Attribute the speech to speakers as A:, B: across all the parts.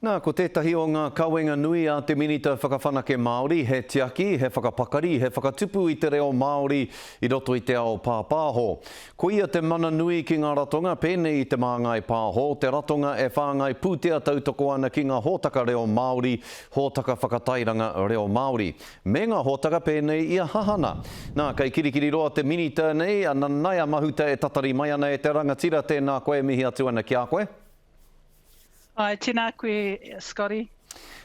A: Nā, ko tētahi o ngā kawenga nui a te Minita Whakawhanake Māori, he tiaki, he whakapakari, he whakatupu i te reo Māori i roto i te ao pāpāho. Koia te mana nui ki ngā ratonga pēnei i Te Māngai Pāho, te ratonga e whāngai pūtea tautoko ana ki ngā hōtaka reo Māori, hōtaka whakatairanga reo Māori, me ngā hōtaka pēnei i a Hahana. Nā, kei Kirikiriroa te Minita nei, a Nanaia Mahuta e tatari mai ana e te rangatira, tēnā koe e mihi atu ana ki a koe.
B: Āe, tēnā koe Scotty.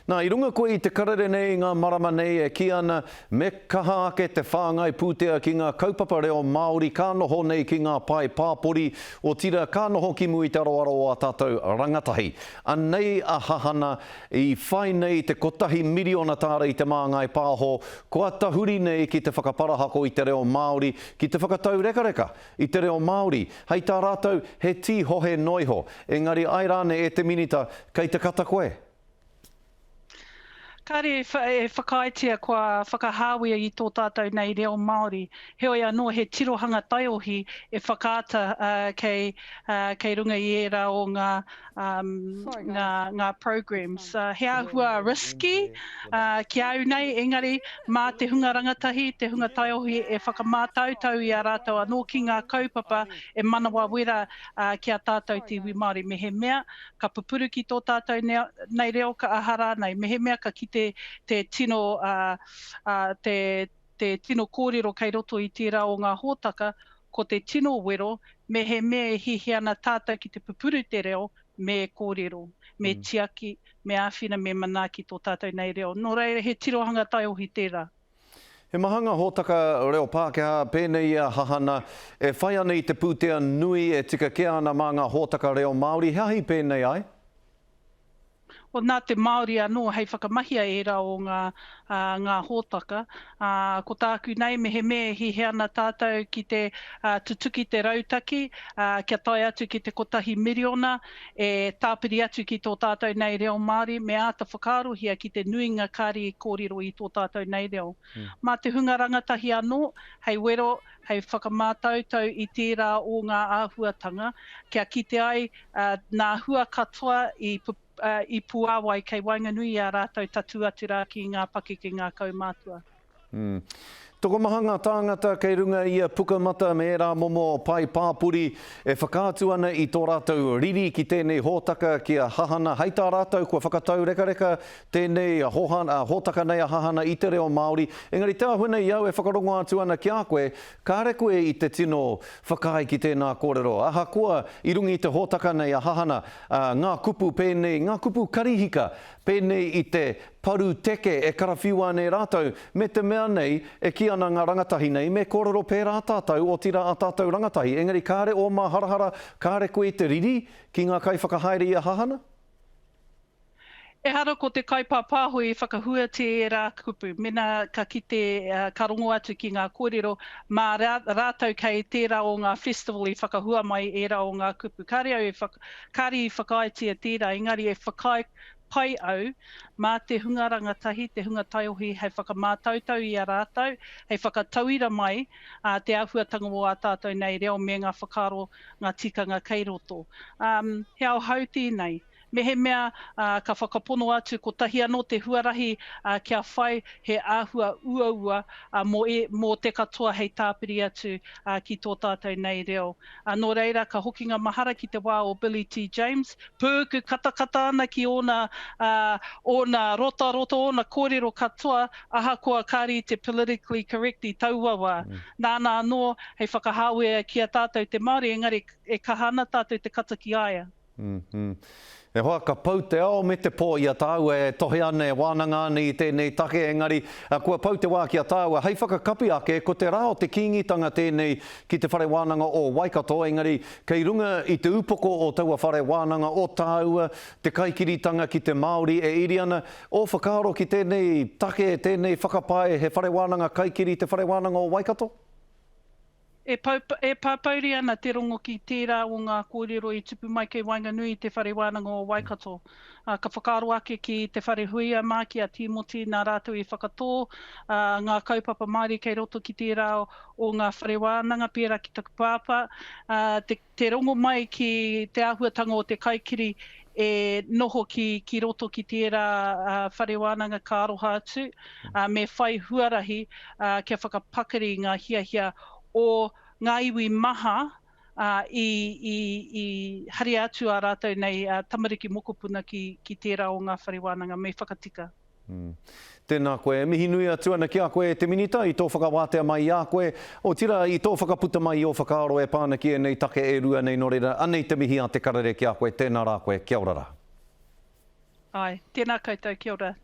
A: Nā, i runga koe i te karere nei i ngā marama nei e kī ana me kaha ake te whāngai pūtea ki ngā kaupapa reo Māori ka noho nei ki ngā pae pāpori, otirā ka noho ki mua i te aroaro o ā tātou rangatahi. Anei a Hahana i whai nei te kotahi miriona tāra i Te Māngai Pāho, kua tahuri nei ki te whakaparahako i te reo Māori, ki te whakataurekareka i te reo Māori. Hei tā rātou, he tīhohe noa iho. Engari āe rānei e te Minita, kei te kata koe?
B: Kāre e whakaaetia kua whakahāwea i tō tātou nei reo Māori. Heoi anō he tirohanga taiohi e whakaata kei, kei runga i ērā o ngā, ngā, ngā programs. He āhua risky ki a au nei, engari mā te hunga rangatahi, te hunga taiohi e whakamātautau i a rātou anō ki ngā kaupapa e manawa wera ki a tātou te iwi Māori. Mehemea ka pupuru ki tō tātou nei reo ka aha rānei, mehemea ka kite te tino, te, te tino kōrero kei roto i tērā o ngā hōtaka, ko te tino wero, mehemea e hiahia ana tātou ki te pupuru te reo, me kōrero, me tiaki, me āwhina, me manaaki tō tātou nei reo. Nō reira, he tirohanga taiohi tērā.
A: He maha ngā hōtaka reo Pākehā pēnei i a Hahana e whai ana i te pūtea nui e tika kē ana mā ngā hōtaka reo Māori. He aha i pēnei ai?
B: Well, nā te Māori anō hei whakamahia ērā o ngā, ā, ngā hōtaka. Ā, ko tāku nei, mehemea e hiahia ana tātou ki te, ā, tutuki te rautaki, ā, kia tae atu ki te kotahi miriona, e tāpiri atu ki tō tātou nei reo Māori, me āta whakaarohia ki te nuinga kāri i kōrero i tō tātou nei reo. Mā te hunga rangatahi anō, hei wero, hei whakamātautau i tērā o ngā āhuatanga, kia kite ai nā hua katoa i i puāwai kei waenganui i a rātou tatū atu rā ki ngā pakeke ngā kaumātua.
A: Mm. Tokomaha ngā tāngata kei runga i a Pukamata me ērā momo pae pāpori e whakaatu ana i tō rātou riri ki tēnei hōtaka ki a Hahana. Hei tā rātou kua whakataurekareka tēnei hōtaka nei a Hahana i te reo Māori. Engari te āhua nei i au e whakarongo atu ana ki a koe, kāre koe i te tino whakaae ki tēnā kōrero. Ahakoa i runga i te hōtaka nei a Hahana, ngā kupu pēnei, ngā kupu karihika, pēnei i te paru teke e karawhiua ana e rātou, me te mea nei, e kī ana ngā rangatahi nei, me kōrero pērā tātou, otirā ā tātou rangatahi. Engari kāre ō māharahara, kāre koe i te riri ki ngā kaiwhakahaere i a Hahana?
B: Ehara ko te kaipāpāho i whakahuatia ērā kupu, mena ka kite, ka rongo atu ki ngā kōrero, mā rātou kei tērā o ngā festival i whakahua mai ērā o ngā kupu. Kāre au e whaka, kāre i whakaaetia tērā, engari e whakaae pai au mā te hunga rangatahi, te hunga taiohi hei whakamātautau i a rātou, hei whakatauira mai te āhuatanga o ā tātou nei reo me ngā whakaaro, ngā tikanga kei roto. He ao hou tēnei. Mehemea ka whakapono atu kotahi anō te huarahi kia whai he āhua uaua mō te katoa hei tāpiri atu ki tō tātou nei reo. Nō reira ka hoki ngā mahara ki te wā o Billy T. James, pūku katakata ana ki ōna, ōna rotarota, ōna kōrero katoa, ahakoa kāre i te politically correct i taua wā. Nāna anō hei whakahāwea ki a tātou te Māori, engari e kaha ana tātou te kata ki a ia.
A: E hoa, ka pau te ao me te pō i a tāua e tohe ana, e wānanga ana i tēnei take, engari, kua pau te wā ki a tāua. Hei whakakapi ake, ko te rā o te Kīngitanga tēnei ki Te Whare Wānanga o Waikato, engari, kei runga i te upoko o taua whare wānanga o tāua, te kaikiritanga ki te Māori e iri ana. Ō whakaaro ki tēnei take, tēnei whakapae, he whare wānanga kaikiri Te Whare Wānanga o Waikato?
B: E pāpouri ana te rongo ki tērā o ngā kōrero i tupu mai kei waenganui i Te Whare Wānanga o Waikato. Ka whakaaro ake ki Te Wharehuia mā, ki a Tīmoti nā rātou i whakatō ngā kaupapa Māori kei roto ki tērā o ngā whare wānanga pērā ki taku pāpā. Te rongo mai ki te āhuatanga o te kaikiri. e noho ki, ki roto ki tērā whare wānanga ka aroha atu, me whai huarahi kia whakapakari ngā hiahia o ngā iwi maha i, i, i haria atu ā rātou nei tamariki mokopuna ki, ki tērā o ngā whare wānanga, me whakatika.
A: Mm. Tēnā koe. E mihi nui atu ana ki a koe e te Minita i tō whakawātea mai i a koe, otirā i tō whakaputa mai i ō whakaaro e pā ana ki ēnei take e rua nei nō reira, anei te mihi a te karere ki a koe, tēnā rā koe, kia ora rā.
B: Āe, tēnā koutou, kia ora.